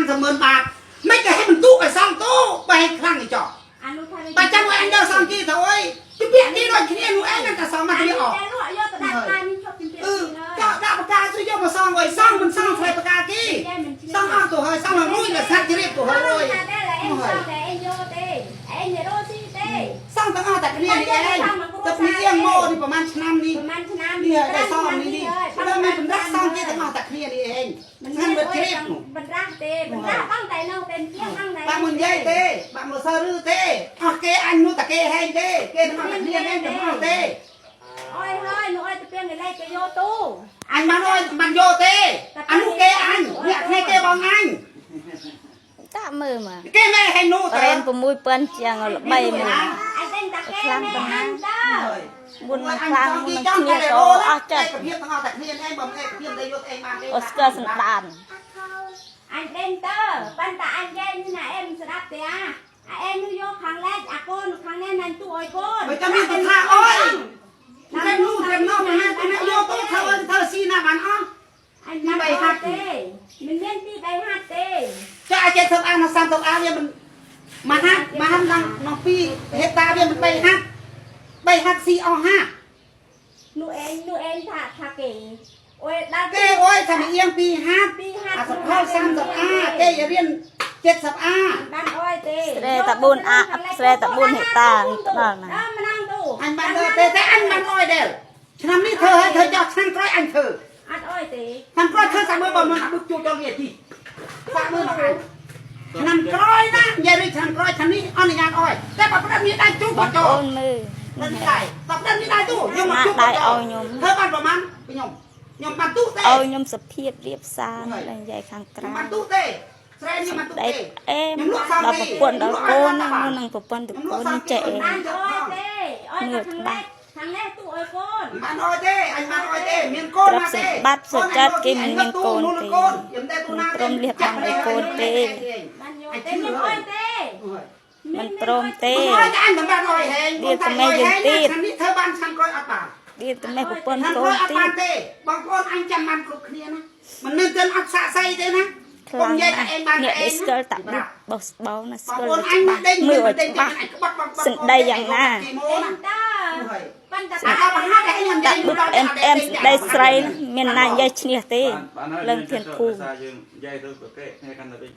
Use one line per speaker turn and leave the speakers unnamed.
30ម៉ឺនបាតមិនគេឲ្យបន្ទុកឲ្យសងទូបែកខ្លាំងនេះចោះ
អានោះថា
បើចាំឲ្យអញដល់សងគេទៅអុយពីពាក់គេដូចគ្នានោះឯងតែសងមកវាអស់
តែលក់យកទៅដាក់ផ្កានេះឈប់ជំរាប
អឺចោះដាក់បកាជួយយកមកសងឲ្យសងមិនសងថ្លៃបកាគេសងអស់ទៅហើយសងឡើងរួចដល់សាច់ជ្រាបទៅហើយរួច
ថាតែអេងសងតែអេងយកទេអេងរស់ស៊ីទេ
សងទាំងអស់តែគ្នានេះឯងតែគ្នាអៀងមកនេះប្រហែលឆ្នាំនេះ
ប្រហែលឆ្នាំ
នេះហើយតែសងនេះនេះដល់មានបណ្ដាសងគេទាំងអស់តែគ្នានេះឯង
មិន
មិនវាជ្រាបនោះ
បណ្ដាទេបណ្ដាបងតែនៅតែជាងអង្គតែ
បាក់មិននិយាយទេបាក់មកសើឬទេអស់គេអញនោះតែគេហែងទេគេទាំងអស់តែគ្នានេះទាំងអស់ទេ
អើយហើយនោះអើយទៅពីងលេខគេយកទូ
អញបានអើយបានយកទេអានោះគេអញអ្នកគ្នាគេបងអញ
តាក់មើលមក
គេមិនហែងនោះ
ប្រេន6000ជាងល្បីមើល
អញតែតាគេមេអញតើ
មុននឹងខ្លាំងមុននឹងគ្នាក៏អស់ចិត្ត
ឯកភាពទាំងអស់តែគ្នាឯងបើមិនឯកភាពតែយកឯងបានទេ
អូស្គាល់សណ្ដាន
អញដេញតើប៉ុន្តែអញយាយនេះណាអែមស្ដាប់ទេអាអែមនោះយកខាងលេខអាកូនខាងនេះណាញ់ទូឲ្យកូន
បើចាំមានថាអើយតែនោះតែនោះមកហាទៅអ្នកយកទៅធ្វើឲ្យធ្វើស៊ីណាបានអស់
អញមិនបីហាត់ទេមិនមានទីបីហាត់ទេ
ចាអាចចេះធ្វើអាន30អាវាមិនមហាមហាឡើងក្នុង2ហិកតាវាមិន3ហាត់3ហាត់ស៊ីអស់ហា
នោះឯងនោះឯងថាថាគេអូយដល់
គេអើយថាមិនអៀង2ហាត់
ពីហាត់
អាសផល30អាគេរៀន70អា
បានអើយទេ
ស្រែតា4អាស្រែតា4ហិកតាដល់ណា
ដល់ម្ដងទូ
អញបានទេតែអញបានអើយដែរឆ្នាំនេះធ្វើឲ្យធ្វើចោះឆ្នាំក្រោយអញធ្វើ
អត់អើយទេ
ឆ្នាំក្រោយធ្វើសាក់មើលបើមិនអាបឹកជួចដល់វាទីសាក់មើលមកអញឆ្នាំក្រោយណានិយាយរឿងឆ្នាំក្រោយឆ្នាំនេះអនុញ្ញាតអើយតែបើប្រាប់មានដៃជួប
បង
ចោល
អូនមើល
មិនដៃបើប្រាប់មានដៃទូខ្ញុំមកជួប
ដៃឲ្យខ្ញុំ
ធ្វើបានប្រហែលខ្ញុំខ្ញុំបានទូទេ
ឲ្យខ្ញុំសភាពរៀបសារដល់និយាយខាងក្រៅ
ខ្ញុំបានទូទេស្រែនេះបានទូ
ដៃ
ទេ
អេដល់ប្រពន្ធដល់កូនណាមុននឹងប្រពន្ធទៅកូននឹងចេះអេ
បានអើយទេអើយតែខាងនេះខាងនេះទូឲ្យកូន
បានអើយទេអញបានអើយទេមានកូន
ទ្រព្យ
មកទេ
សម្បត្តិសុចរិតគេមិនមានកូនទេ
ខ្ញុំតែទូណា
មិនព្រមលះបង់ឲ្យកូនទេ
បានយកទេមានអើយទេ
មិនព្រមទេ
អើយតែអញមិនបានអើយហែង
ទៀតតែមេយើងទៀត
ឆ្នាំនេះធ្វើបានឆ្នាំក្រោយអត់បាន
ទៀតតែមេប្រពន្ធ
ឆ្នាំ
កូ
ក្រោយអត់
នទៀត
បានទេបងប្អូនអញចាំបានគ្រប់គ្នាណាមិនមានទិនអត់សាក់សៃទេណា
ខ្លាំង
កុំនិយាយ
ណាស់
តែឯងបាន
អ្នក
តែឯង
ដែលស្គាល់តាបុកបោះស្បោណា
បង
ស្គាល់
ប្អូនអញ
ច្បាស់
ដេញ
មើលឲ្យ
ដេញ
ច្បាស់
អញក្បត់បងប្អូន
សម្ដីយ៉ាងណា
គេម៉ូណា
តើប៉ុន្តែ
អាដល់បង្ហាត់តែខ្ញុំនិយា
តា
យ
បុកអែមអែមសម្ដីស្រីណាមានណានិយាយឈ្នះទេ
បានហើយ
ឡើងធានភូមិ
យើងនិយាយទៅប្រកេគ្នាកាន់តែវិញ